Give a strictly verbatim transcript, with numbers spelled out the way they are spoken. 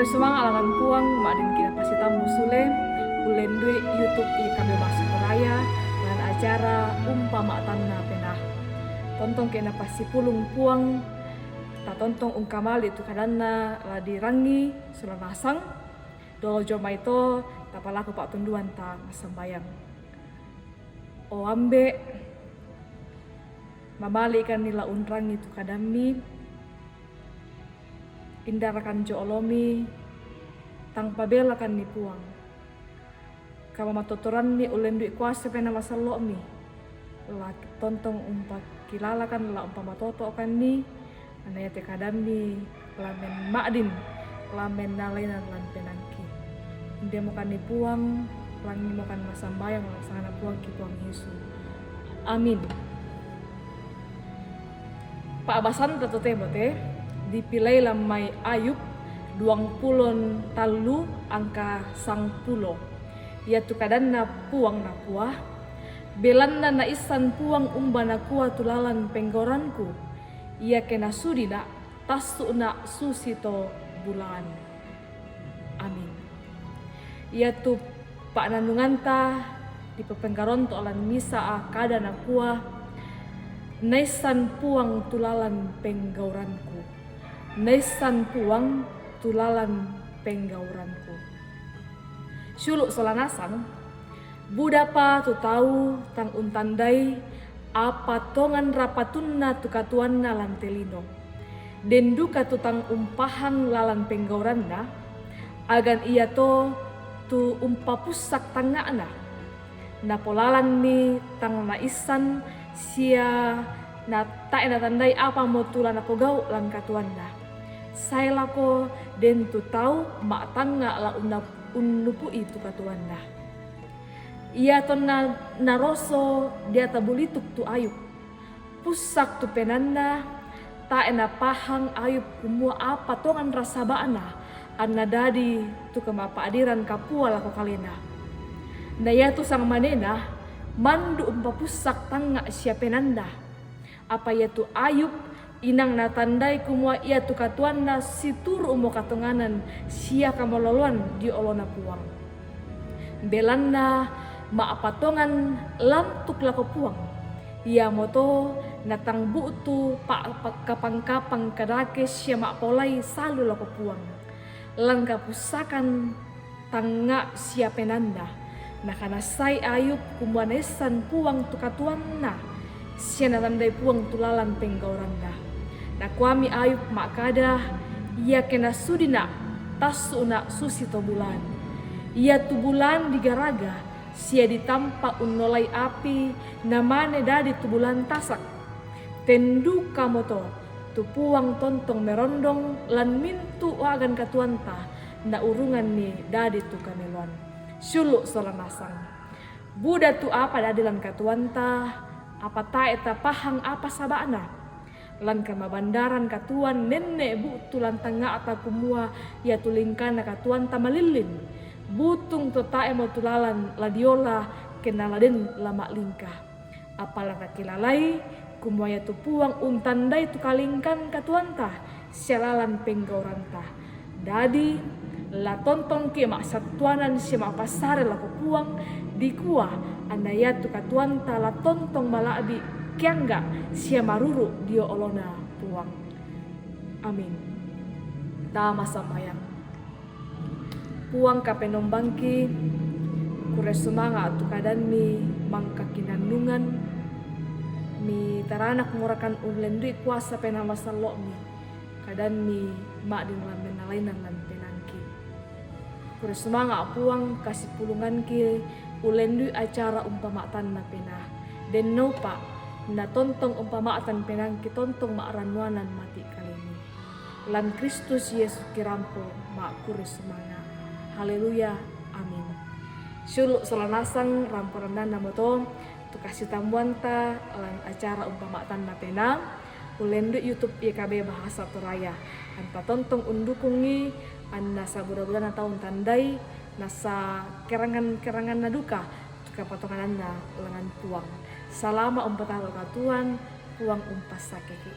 Sumanga' lalan Puang, ma'din kina pasitammu sule, ullendu'i YouTube Y K B Bahasa Toraya, lalan acara Umpama'tanna Penaa. Tontong kina pasipulung Puang, tatontong ungkamali tu kadanna la dirangi sola nasang, dolo jomai to tapalaku pa'tunduanta massambayang. O Ambe', mamali'kanni la unrangi tu kadammi, indarakan jo olomi, tang pabelakanni Puang. Kamamattottoranni ullendu'i kuasa Penaa Masallo'mi, la tontong umpakilalakan la umpamatoto'kanni, anna iate kadammi la memma'din, la mennalainan lan penaangki. Indemokanni Puang, langimokan massambayang lan sanganna Puangki Puang Yesu. Amin. Pa'basanta totemo te dipilei lan mai Ayub duangpulo tallu angka sangpulo. Iatu kadanna Puang nakua, belanna naissan Puang umba nakua tu lalan penggauranku, iake nasudina', tassu'na' susito bulaan. Amin. Iatu pa'nannunganta dipapenggaronto' lan misa' kada nakua, naissan Puang tu lalan penggauranku. Naissan Puang tu lalan penggauranku. Siulu' sola nasang, budapa tu tau tang untandai apa tonganra patunna tu katuoanna lan te lino. Den duka tu tang umpahang lalan penggauranna, agan iato tu umpapussak tangnga'na. Napolalanni tang naissan sia na tae' natandai apamo tu la napogau' lan katuoanna. Sae lako den tu tau ma'tangnga' la unna-, unnupu'i tu katuoanna. Iatonna naroso deata bulituk tu Ayub, pussak tu penaanna, tae' napahang Ayub kumua apa tonganra saba'na anna dadi tu kama'pa'diran kapua lako kalena. Na iatu sangmanena mandu' umpapussak tangnga' sia penaanna. Apa iatu Ayub inang natandai kumua iatu katuoanna situru'mo katonganan sia kamaloloan dio olona Puang. Belanna ma'patongan lantuk lako Puang, iamoto natang bu'tu pa-, pa-, kapang-kapang kadake sia ma'paolai salu lako Puang. Lan kapussakan tangnga' sia penaanna, nakanassai Ayub kumua naissan Puang tu katuoanna, sia natandai Puang tu lalan penggauranna. Nakuami Ayub ma'kada, iake nasudina', tassu'na' susito bulaan. Iatu bulaan digaraga, sia ditampa unnolai api, namane dadi tu bulaan tasak. Ten dukamoto, tu Puang tontong merondong lan mintu' a'gan katuoanta, naurunganni dadi tu kameloan. Siulu' sola nasang. Buda tu apa dadi lan katuoanta, apa tae' tapahang apa saba'na. Lan kamabandaran katuoan nenne' bu'tu lan tangnga'ta kumua iatu lingkana katuoanta malillin. Butung to tae'mo tu lalan la diola kennala den la ma'lingka. Apa la takilalai kumua iatu Puang untandai tu kalingkan katuoanta sia lalan penggauranta. Dadi, la tontongki' ma'sattuanan sia ma'passare lako Puang, dikua anna iatu katuoanta la tontong mala'bi' keangga' sia maruru' dio olona Puang. Amin. Tama sambayang. Puang Kapenombangki, kure sumanga' tu kadanmi mangka kinannungan, mitaranak ngorakan ullendu'i kuasa Penaa Masallo'mi, kadanmi ma'din lan mennalainan lan penaangki. Kure sumanga' Puang kasipulunganki ullendu'i acara umpama'tanna Penaa. Den naupa', na tontong umpama'tan penaangki tontong ma'rannuanan mati' kalemi. Lan Kristus Yesu kirampo ma'kure sumanga'. Haleluya. Amin. Siulu' sola nasang rampo rannanna moto tu kasitammuanta lan acara umpama'tanna Penaa, ullendu'i YouTube Y K B Bahasa Toraya. Anta tontong undukungi anna sabuda-budana tau untandai, nasa kerangan-keranganna duka tu kapatongananna langan Puang. Salama' umpatato' katuoan, Puang umpassakeki'.